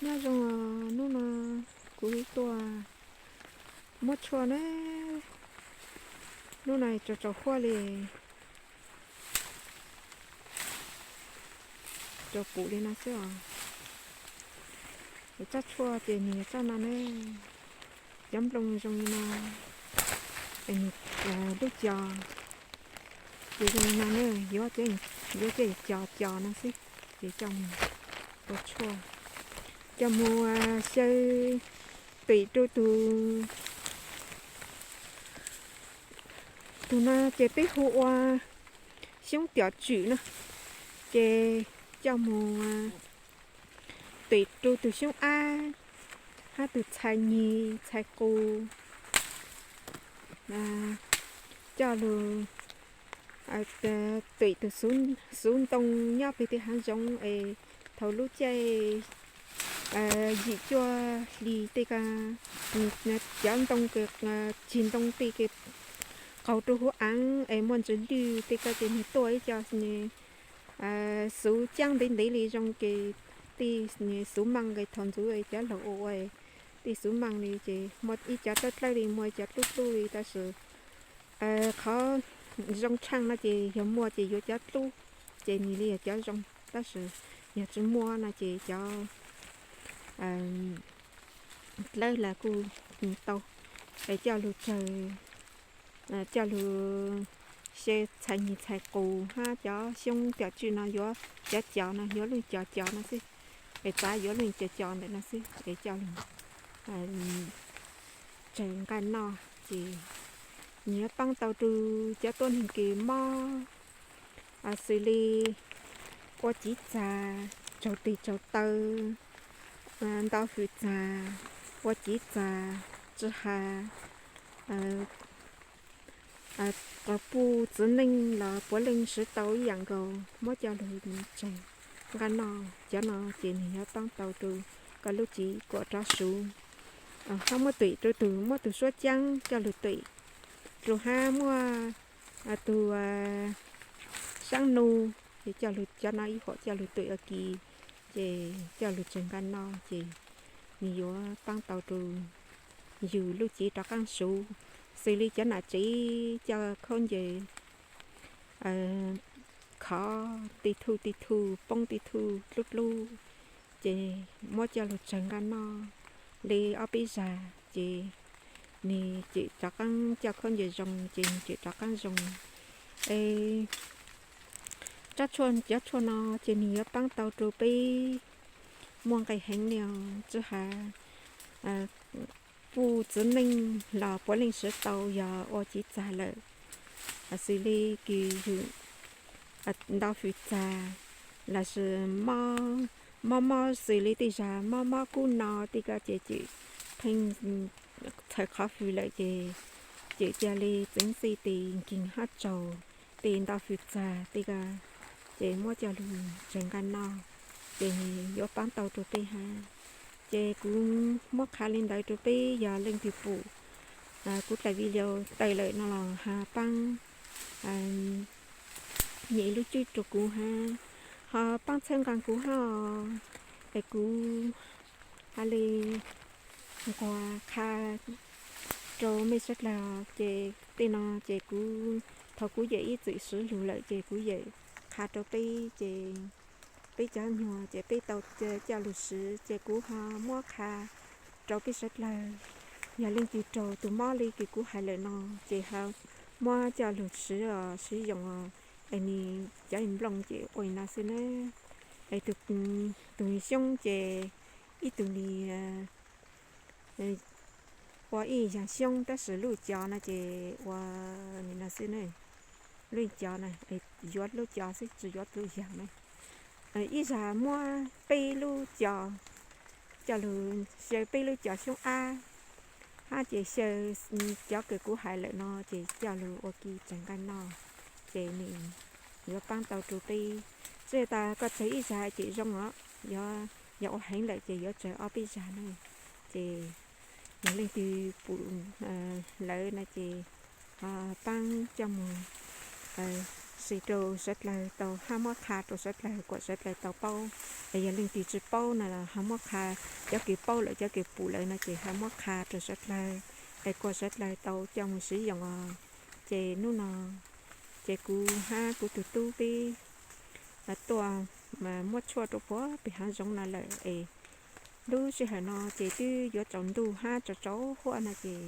Nyob zoo, hnub no kuv tuaj muab tshuaj na, hnub no tsaus tsaus huab li, tsaus pum li no xwb os. Tsab tshuaj ces nws yog tsab no na, cov nplooj zoo li no, es nws lub cos ces zoo li no na, yuav, yuav coj cos cos no xwb, ces coj mus ua tshuaj, coj mus xyaw twm rau tus, tus no ces peb hu ua xyoob tiom tswm no, ces coj mus twm rau tus xyoob ab hab tus txhais nyig txhais qus, coj lug twm tus xuv ntoo nyob peg tej hav zoov es thaum lub caij yim cuaj hlis tej ko, cov ntoo, ceg ntoo tej ke qaug rau huv aav es muaj ntsis lwj tej ko ces nwg tuaj ib co xuv caab ntev ntev li zoo ces tej xuv maaj, thaum ntxuv cov laug ua ua tej xuv maaj li ces muaj ib co dlawb dlawb li, muaj ib co dlub dlub li, tab sis qhov zoo tshaaj no ces yog muaj ces yuav cov dlub, ces nws li yog cov zoo, tab sis yog tsi muaj no ces cov dlawb los kuj tau, es coj lug tsawg, coj lug xyaw txhais nyig txhais qus hab cov xyoob tiom tswm no yuav, cov cos no yuav lub cos cos no xwb, es txav yuav lub cos cos ntawm no xwb es coj lug tsawg nqaj noj ces nws yuav paab tau rau cov tuab neeg kws mob, xws li ua civ txag, tsaug tes tsaug taw, nto hwm txag, ua civ txag, tsi has quas puj txiv neej los puav leej siv tau ib yaam nkaus, muab coj lug tsawg nqaj noj, cov no ces nws yuav paab tau rau koj lub cev kuam rov suv. Hab muab twm rau tug, muab tug suab caab coj lug twm rau hab muab tug saab nub, coj lug cov no ib huam coj lug twm ua ke, ces coj lug tsawg nqaj noj ces nws yuav paab tau rau yug lub cev rov qaab suv. Xws li cov nam tsev coj khaub ncaws khov ti thuj ti thuj, poob ti thuj dlub dlub, ces muab coj lug tsawg nqaj noj li ob peb zag ces nws tseem rov qaab, coj khaub ncaws zoo ces nws tseem rov qaab zoo. Es tsab tshuaj, cov tshuaj no ces nws yuav paab tau rau peb muaj nqis heev li os, tsi has puj txiv neej los puav leej siv tau yog ua civ txag lawm, xws li kws yug nto hwm txag lossis mob mob xws li tej zag mob mob kub no tej ko ces cem pheej txhawv qhov hwm lawm ces cem ca le txeev xij tes nkeeg hab tsaug, tes nto hwm txag tej ko, ces muab coj lug tsawg nqaj noj ces nws yuav paab tau rau peb hab. Ces kuv muab qha li ntawd rau peb, yog leej twg pum kuv dlaim video tawm lawm no los has paab nyem lub tswb rau kuv hab, ho paab txhawb nqaa kuv hab os. Es kuv has le nquag qha rau mej sawv dlawg, ces tej no ces kuv, thaum kuv yawm ib txwm swv lug lawm ces kuv yawm qha rau peb ces peb cov nyuag ces peb tau coj lug swv ces kuv ho muab qha rau peb sawv dlawg. Yog leej twg raug tug mob li kws kuv hais lawm no ces ho muab coj lug swv os, swv yoos os, es nws cov nplooj ces ua li no xwb na. Es tug xyoob ces ib tug li ua ib yaag xyoob tab sis lub cos no ces ua li no xwb na. Lub cos no yuav lub cos xwb tsi yuav tug yaag na. Ib zag muab peb lub cos coj lug xyaw peb lub cos xyoob ab, hab ces xyaw cov kws kuv hais lawm no ces coj lug ua ke tsawg nqaj noj, ces nws yuav paab tau rau peb. Tsi tas koj tsawg ib zag ces zoo os, yog ua heev lawm ces yuav tsawg ob peb zag na. Ces yog leej twg pum lawm no ces ho paab coj moog xis rau sawv dlawg tau hab muab qha rau sawv dlawg kom sawv dlawg tau paub. Es yog leej twg tsi paub no los ho muab qha, cov kws paub lawm cov kws pum lawm no ces ho muab qha rau sawv dlawg, es kom sawv dlawg tau coj mus siv yoos os. Ces hnub no ces kuv hab kuv tug tub peb tuaj muab tshuaj rau puag pem hav zoov no lawm es lub sij hawm no ces twb yuav tsaus ntuj hab tsaus tsaus huab no ces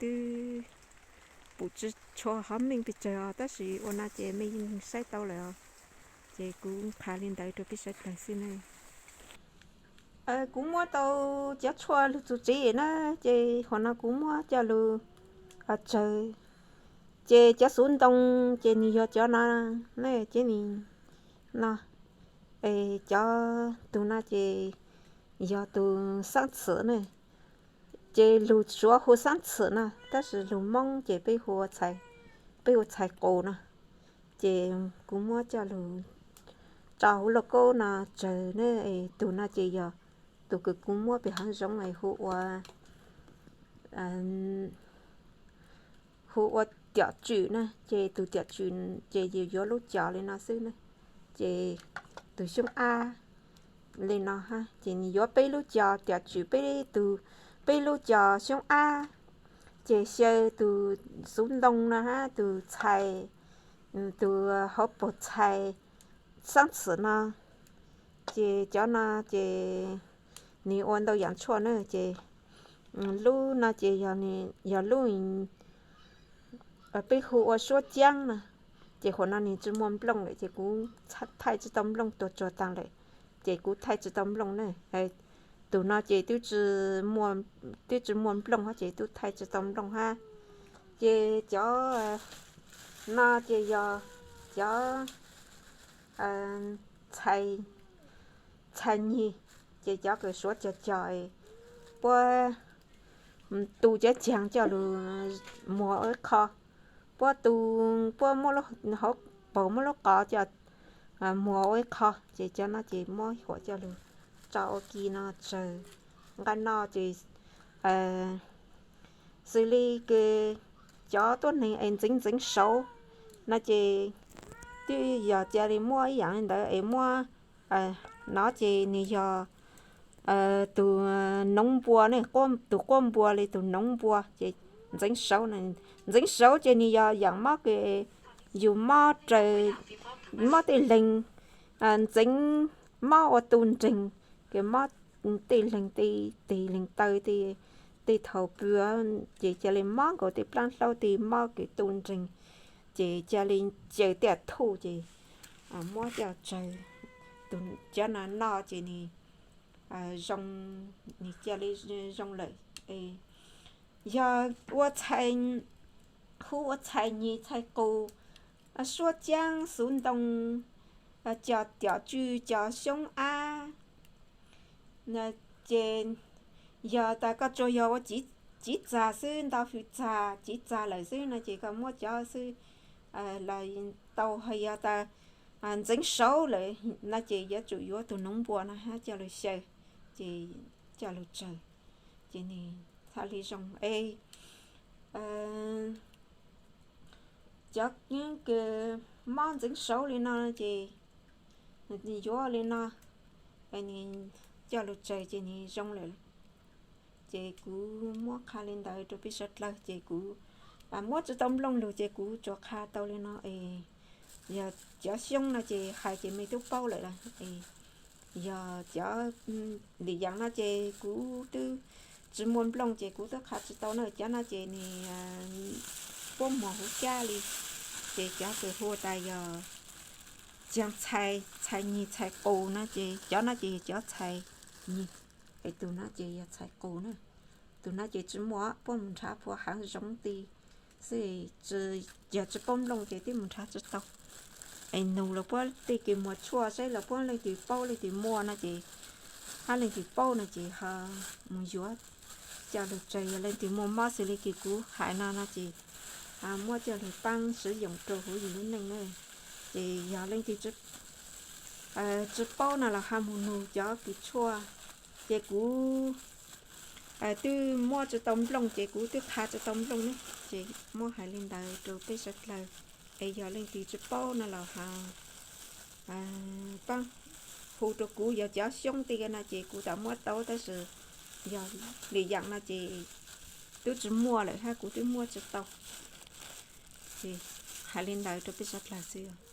twb pum tsi tshua hov meej pes tsawg os, tab sis ua no ces mej yeej saib tau lawm os. Ces kuv qha li ntawd rau peb sawv dlawg xwb ne. Kuv muab tau cov tshuaj lug txug tsev na, ces qhov no kuv muab coj lug tsawg. Ces cov xuv ntoo ces nws yog cov no, ne ces no, es cov tug no ces yog tug xaab txhwm ne. Ces lug Suav hu xaab txhwm no, tab sis lug Moob ces peb hu, peb hu txhais qus no. Ces kuv muab coj lug tso huv lauj kaub no tsawg ne. Tug no ces yog tug kws kuv muab pem hav zoov es hu ua, hu ua tiam tswm na. Ces tug tiam tswm ces yuav lub cos li no xwb na. Ces tug xyoob ab li no hab, ces nws yuav peb lub cos tiam tswm, peb tug, peb lub cos xyoob ab. Ces xyaw tug xuv ntoo no hab tug txhais, tug hauv paug txhais xaab txhwm no. Ces cov no ces nws ua ntau yaam tshuaj na. Ces lub no ces yog lub peb hu ua suab caab no. Ces qhov no nws tsi muaj nplooj lawm ces kuv thaij tsi tau nplooj tuag tsuag taag lawm, ces kuv thaij tsi tau nplooj na. Tug no ces twb tsi muaj nplooj hab ces tub thaij tsi tau nplooj hab. Ces cov no ces yog cov txhais nyig, ces cov kws Suav cog cog puab tu cov caag coj lug muag ua ib qho, puab tu, puab muab hauv paug muab lub qos coj muag ua ib qho. Ces cov no ces muab huam coj lug tso ua ke no tsawg. Nqaij no ces xws li kws cov tuab neeg es ntxeev ntxeev saud no ces twb yog ca le muab ib yaam li ntawd es muab, no ces nws yog tug noov npua ne, tug quab npua li tug noov npua ces ntxeev saud, ntxeev saud ces nws yog yaam mob kws yug mob raws, mob tej leeg, ntxeev mob ua tu nreeg, kws mob tej leeg tej teg leeg taw, tej thaus pw ces ca le mob nkaus tej plaab hlaub tej mob kws tu nreeg, ces ca le caw tej thuj ces muab coj tsawg. Cov no noj ces nws zoo, nws ca le zoo lawm. Yog ua txhais, hu ua txhais nyig txhais qus, suab caab xuv ntoo, cov tiam tswm cov xyoob ab, ces yog tas koj tsuas yog ua civ txag xwb, nto hws txag civ txag lawm xwb no ces koj muab cov xwb, los tau. Hos yog tas ntxeev saud lawm no ces yuav tsum yuav tug noov npua no hab coj lug xyaw, ces coj lug tsawg, ces nws txhaj le zoo es cov kws mob ntxeev saud li no ces nws yuav li no, nws coj lug tsawg ces nws zoo lawm. Ces kuv muab qha li ntawd rau peb sawv dlawg ces kuv muab tsi tau nplooj lug ces kuv tsuas qha tau li no es yog cov xyoob no ces hais ces mej tub paub lawm. Yog cov lim yaam no ces kuv twb tsi muaj nplooj ces kuv twb qha tsi tau na. Cov no ces nws puab muag huv kab li, ces cov kws hu tas yog caag txhais, txhais nyig txhais qus no ces cov no ces yog cov txhais nyig, es tug no ces yog txhais qus na. Tug no ces tsi muaj, puab mus nrhav puag haav zoov ti xwb, yog tsi paub nplooj ces twb mus nrhav tsi tau. Es nug los puab tej kws muag tshuaj saib los puab leej twg paub leej twg muaj no ces, hab leej twg paub no ces ho mus yuav coj lug tsawg. Yog leej twg muaj mob xws li kws kuv hais no no ces muab coj lug paab swv yoos rau huv yug lub neej na. Ces yog leej twg tsi paub no los ho mus nug cov kws tshuaj. Ces kuv twb muab tsi tau nplooj ces kuv twb qha tsi tau nplooj ne. Ces muab hais li ntawd rau peb sawv dlawg. Es yog leej twg tsis paub no los ho pab hu rau kuv, yog cov xyoob tiag no ces kuv tau muab tau, tab sis yog lwm yam no ces twb tsis muaj lawm hab, kuv twb muab tsis tau. Ces hais li ntawd rau peb sawv dlawg xwb.